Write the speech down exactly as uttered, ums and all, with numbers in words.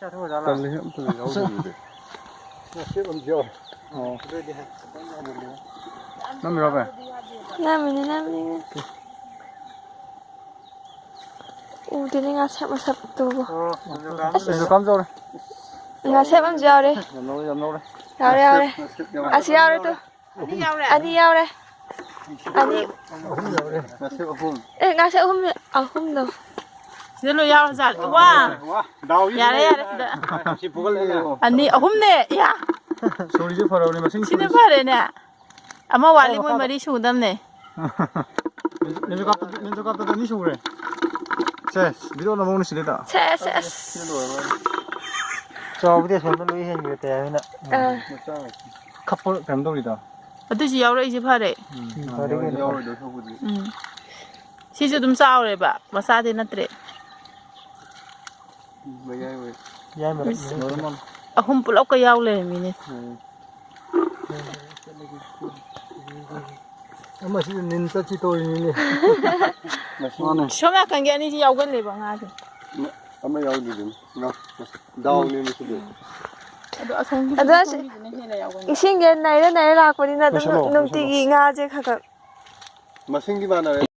ꯇꯜꯂꯤ, ꯑꯝꯇ ꯌꯥꯎꯗꯕꯤꯗ꯫ ꯅꯝꯃꯤꯔꯣ, ꯚꯥꯏ? ꯅꯝꯃꯤꯅꯦ, ꯅꯝꯃꯤꯅꯦ꯫ ꯎꯗꯦꯅꯦ ꯉꯥꯁꯦꯞ ꯃꯁꯛꯇꯨꯕꯨ꯫ ꯑꯁ, ꯑꯁ꯫ ꯀꯝ ꯇꯧꯔꯦ? ꯉꯥꯁꯦꯞ ꯑꯃꯁꯨ ꯌꯥꯎꯔꯦ꯫ ꯌꯥꯝ ꯂꯧꯔꯦ, ꯌꯥꯝ ꯂꯧꯔꯦ꯫ ꯌꯥꯎꯔꯦ, ꯌꯥꯎꯔꯦ꯫ ꯉꯥꯁꯦꯞ ꯌꯥꯎꯔꯦ꯫ ꯑꯁꯤ ꯌꯥꯎꯔꯦ ꯇꯨ꯫ ꯑꯅꯤ ꯌꯥꯎꯔꯦ꯫ ꯑꯅꯤ ꯌꯥꯎꯔꯦ꯫ ꯑꯅꯤ꯫ ꯑꯍꯨꯝ ꯌꯥꯎꯔꯦ꯫ ꯉꯥꯁꯦꯞ ꯑꯍꯨꯝ꯫ ꯑꯦ, ꯉꯥꯁꯦꯞ ꯑꯍꯨꯝ, ꯑꯍꯨꯝꯗꯣ꯫ ꯁꯤꯗ ꯂꯣꯏ ꯌꯥꯎꯔꯖꯥꯠꯂꯦ꯫ ꯋꯥ! ꯋꯥ! ꯗꯥꯎꯁꯤ ꯌꯥꯔꯦ, ꯌꯥꯔꯦ, ꯁꯤꯗ꯫ ꯁꯤ ꯐꯨꯒꯠꯂꯦꯅꯦ꯫ ꯑꯅꯤ, ꯑꯍꯨꯝꯅꯦ, ꯏꯌꯥ! ꯁꯣꯔꯤꯁꯦ ꯐꯔꯕꯅꯦ, ꯃꯁꯤꯡ ꯁꯤꯅ ꯁꯣꯔꯤꯁꯦ꯫ ꯐꯔꯦꯅꯦ꯫ ꯑꯃ ꯋꯥꯠꯂꯤ, ꯃꯣꯏ ꯃꯔꯤ ꯁꯨꯒꯗꯝꯅꯦ꯫ ꯃꯦꯟꯖꯨ ꯀꯥꯞꯇ-, ꯃꯦꯟꯖꯨ ꯀꯥꯞꯇꯗ ꯑꯅꯤ ꯁꯨꯈ꯭ꯔꯦ꯫ ꯁꯦ, video ꯅꯝꯍꯧꯅꯦ ꯁꯤꯗꯩꯗ꯫ ꯁꯦ, ꯁꯦ, ꯑꯁ꯫ ꯆꯥꯎꯕꯗꯤ ꯑꯁꯣꯝꯗ ꯂꯣꯏ ꯍꯦꯟꯈ꯭ꯔꯦ ꯇꯌꯥꯏꯅ꯫ ꯑꯥ꯫ ꯈꯞꯄ ꯀꯩꯅꯣ ꯇꯧꯔꯤꯗꯣ꯫ ꯑꯗꯨꯏꯁꯨ ꯌꯥꯎꯔꯛꯏꯁꯦ ꯐꯔꯦ꯫ ꯎꯝ, ꯎꯝ, ꯐꯔꯦ ꯀꯩꯅꯣ꯫ ꯌꯥꯎꯔꯣꯏꯗꯧ ꯁꯔꯨꯛꯄꯨꯗꯤ꯫ ꯎꯝ꯫ ꯁꯤꯁꯨ ꯑꯗꯨꯝ ꯆꯥꯎꯔꯦꯕ, ꯃꯆꯥꯗꯤ ꯅꯠꯇ꯭ꯔꯦ꯫ ꯃꯌꯥꯏ ꯑꯣꯏ꯫ ꯌꯥꯏ ꯃꯔꯛ, ꯏꯁ꯫ ꯌꯥꯏ ꯃꯔꯛ꯫ ꯑꯍꯨꯝ ꯄꯨꯂꯞꯀ ꯌꯥꯎ ꯂꯩꯔꯝꯃꯤꯅꯦ꯫ ꯎꯝ꯫ ꯑꯃꯁꯤꯁꯨ ꯅꯤꯟ ꯆꯠꯁꯤ ꯇꯧꯔꯤꯅꯤꯅꯦ꯫ ꯃꯥꯅꯦ꯫ ꯁꯣꯝ ꯅꯥꯀꯟꯒꯤ ꯑꯅꯤꯁꯤ ꯌꯥꯎꯒꯜꯂꯦꯕ ꯉꯥꯁꯦ꯫ ꯑꯃ ꯌꯥꯎꯗ꯭ꯔꯤꯗꯨꯅꯤ꯫ ꯉꯥ-, ꯗꯥꯎꯅꯦ ꯃꯁꯤꯗꯤ꯫ ꯑꯗꯣ ꯑꯁꯣꯝꯒꯤ ꯑꯗꯣ ꯑꯁꯤ ꯈꯣꯡꯕꯤꯁꯤꯅ ꯍꯦꯟꯅ ꯌꯥꯎꯒꯟꯕ꯫ ꯏꯁꯤꯡꯁꯦ ꯅꯩꯔ ꯅꯩꯔ ꯂꯥꯛꯄꯅꯤꯅ ꯑꯗꯨꯝ ꯂꯣꯏꯁꯜꯂꯣ, ꯅꯨꯡꯇꯤꯒꯤ ꯂꯣꯏꯁꯜꯂꯣ꯫ ꯉꯥꯁꯦ ꯈꯔ ꯈꯔ ꯃꯁꯤꯡꯗꯤ ꯃꯥꯟꯅꯔꯦ꯫